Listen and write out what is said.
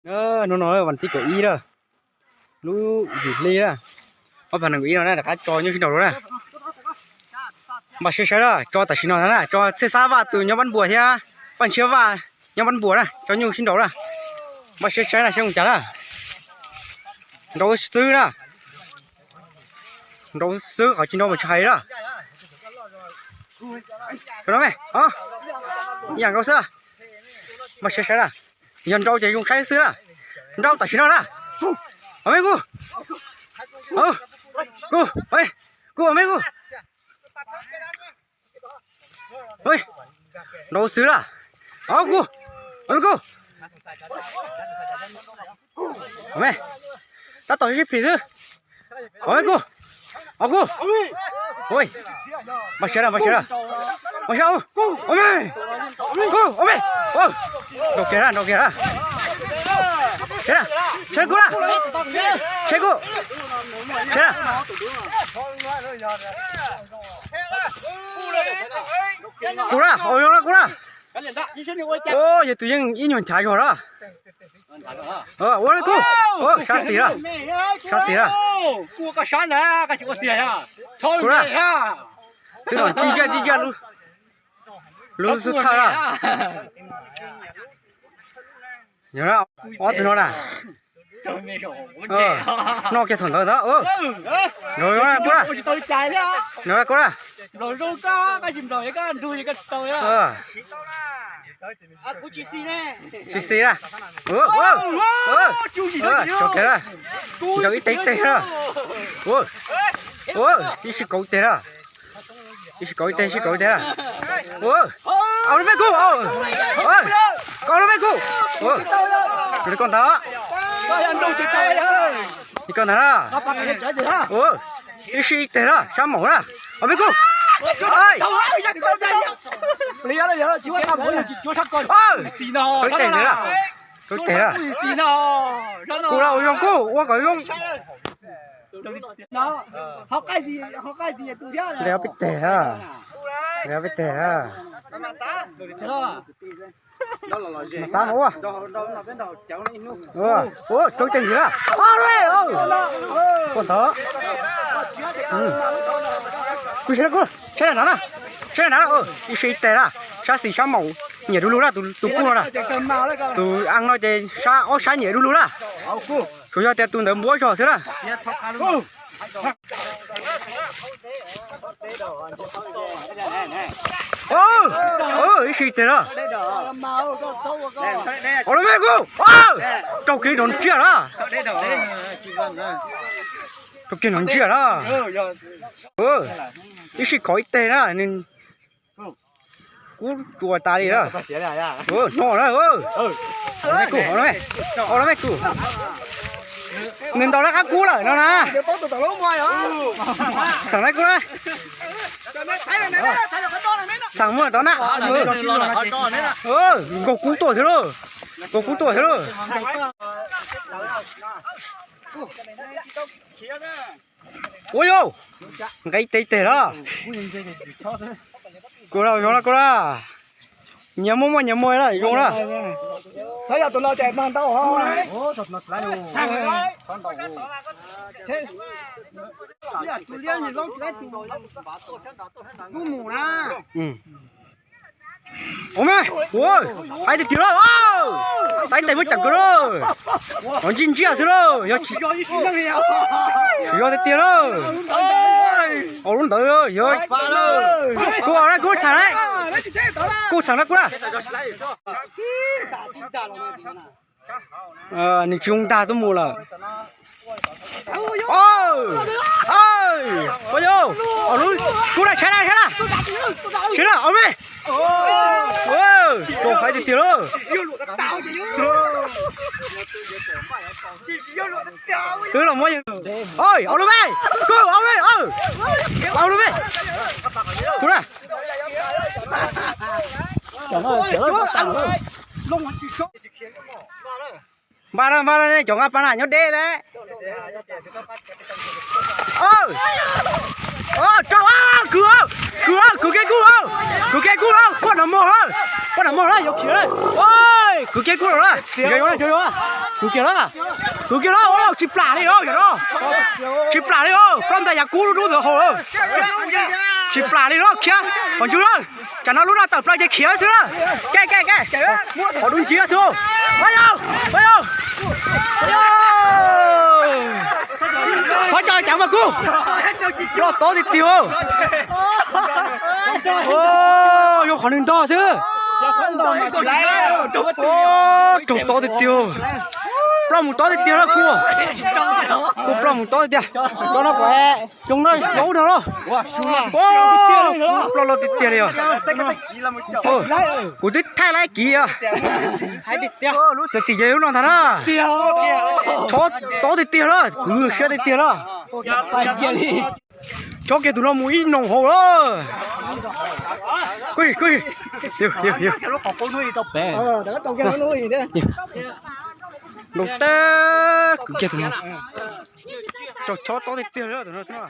Hnub no vas thib kaum ib lawm, lub yim hli na, ob phav nees nkaum ib no na, rov qab tso nyuj sib nraus dua na. Npaj siab saib na, tso tam sim no na, tso Txhiaj Xab Vaj tus nyob Pab Npuas thiab Paj Ntshiab Vaj nyob Pab Npuas na, tso nyuj sib nraus na. Npaj siab saib na, saib zoo cas na. Nraus xwb na. Nraus xwb, qhov tsis nraus mas tsis hais na. Ib yam nkaus xwb. Npaj siab saib na. Yog nraus ces zoo saib xwb na. Nraus tam sim no na. Os me kuj, kuj, kuj, os me kuj. Nraus xwb na. Os kuj, os me kuj. Os me, tab tom sib phim xwb. Os me kuj, os kuj. Npaj siab na, npaj siab na. Npaj siab, os me, kuj, os me. Nraus kiag na, nraus kiag na. Saib na, saib kuj na. Saib kuj, saib na. Kuj na, os zoo na kuj na. Yog tus yeej ib nyuag nchav zog na. Ua kuj, sab xis na, sab xis na. Kuj na, twb los ncig ncaj ncig ncaj lub, lub xub thawj na. Ob tug no na. Noj kiag thaum ntawd ntag. Nraus kuj na, nraus kuj na. Tsis xis na. Tso kiag na. Ncaws ib teg ib teg na. Ib sij kauv ib teg na. Ib sij kauv ib teg, sij kauv ib teg na. Au lub me kuj, au lub me kuj. Li koj ntag, li koj ntag na. Ib sij ib teg na, sab maum na. Au me kuj. Kauv ib teg na, kauv ib teg na. Kuj na, ua zoo kuj, ua kom zoo. Ntes ob peb teg na, ntes ob peb teg na. Mas xav mus ua. Ua, ua, rau tej ntsis na. Ua ntawd. Kuj saib na, kuj saib na, saib na, ib sij ib teg na, sab xis sab maum nyiam du lug na, tus kuj no na. Tus a no ces sab ob sab nyiam du lug na. Tsuas yog tias tus ntawd npuab zog xwb na. Ib sij teg na. Au lub me kuj, raug kev nrov ntsiag na. Raug kev nrov ntsiag na. Ib sij khov ib teg na, nws kub tsuas tas li na. No na. Au lub me kuj, au lub me kuj. Nws ntaus laj qab kub lawm no na. Txheem na kuj na. Txheem muaj tod na. Nkaug kub tuaj thiab lauj. Nkaug kub tuaj thiab lauj. Ua yau, nqe ib teg ib teg na. Kuj na, zoo na kuj na. Nyias muaj muaj nyias muaj na, zoo na. Xav yog tus no ces mag ntau ho. Ua me, ua, hais tiag tiag lauj. Hais tias muab cam kawg lauj. Nrov ntsiag ntsiag xwb lauj, yog tsis yog tiag tiag lauj. Au lub ntawd yog kuv na, kuv txheem na. Kuv txheem na kuv na. Nws tsis zoo ntag, tuaj mus lawm. Ua yau, au lub, kuv na, saib na, saib na. Saib na, au me. Kaum hais tiag tiag lauj. Twb los muab, au lub me, kuv, au me, au lub me, kuv na. Npaj na, npaj na, nej cov nqa pas na nyob deb lawm. Rau, kwv, kwv, kwv kev kuj, kwv kev kuj, quaj nrov mog, quaj nrov mog na, yuav khiav lawm. Kwv kiag kuj los na. Kwv kiag los, kwv kiag los, ua tsis plam li os yog no. Tsis plam li os, ploj ntais yav kub dub dub ntawd haus. Tsis plam li los khiav qhov ntswg lawm. Tsam no lub no tawm plaws ces khiav xwb na. Ke ke ke, qhov dub nciab xwb. Yog, yog, txhob tso ceev mas kuj. Ploj tob tiag tiag. Yog qhov nws ntog xwb. Raug tob tiag tiag. Ploj mus tob tiag tiag lawm kuj. Kuj ploj mus tob tiag tiag. Tso no kuv, tso no ub no los. Ploj loj tiag tiag li os. Kuv twb thaij laib kiv os. Txawm txim ces lub no ntag na. Chob tob tiag tiag lawm, kwv siab tiag tiag lawm. Chob kiag tus no mus ib noo hauv lawm. Noo teb kwv kiag tus no. Raug chob tob tiag tiag li tus no.